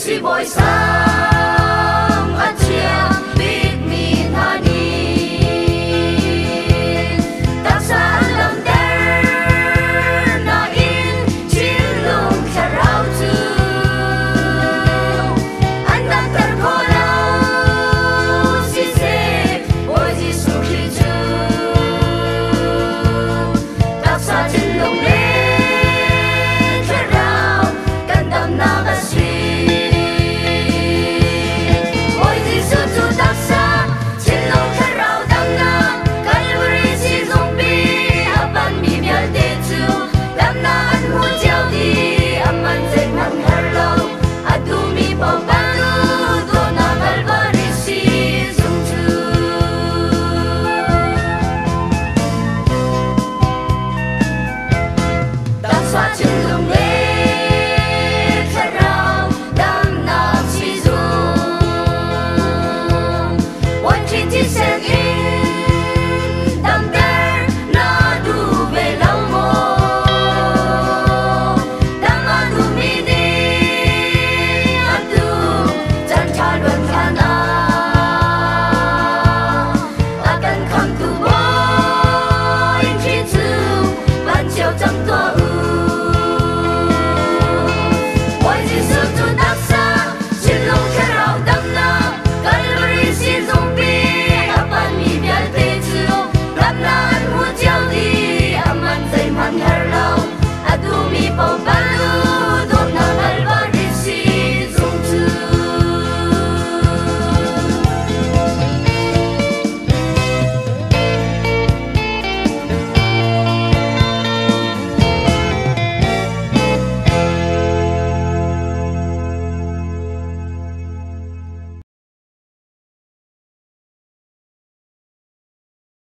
Sibawi sang a thiam bikmi hna nih taksa an damter nain thinlung thlarau cu an damter khawh lo. Siseh, Bawi Jesuh Khrih cu taksa thinlung le thlarau kan damnak a si. Bawi Jesuh cu taksa thinlung thlarau damnak Calvary sizungpi a panmi vialte cu damnak an hmu cio dih. A man zeihmanh har lo, a duhmi paoh panh u, dawtnak Calvary sizung cu. Taksa thinlung le thlarau damnak sizung Bawi Khrih thisen in damter na duh ve lo maw? Dam a duhmi nih atu caan ṭha luan hlan ah a kan khamtu Bawi Khrih cu van cio cang tuah.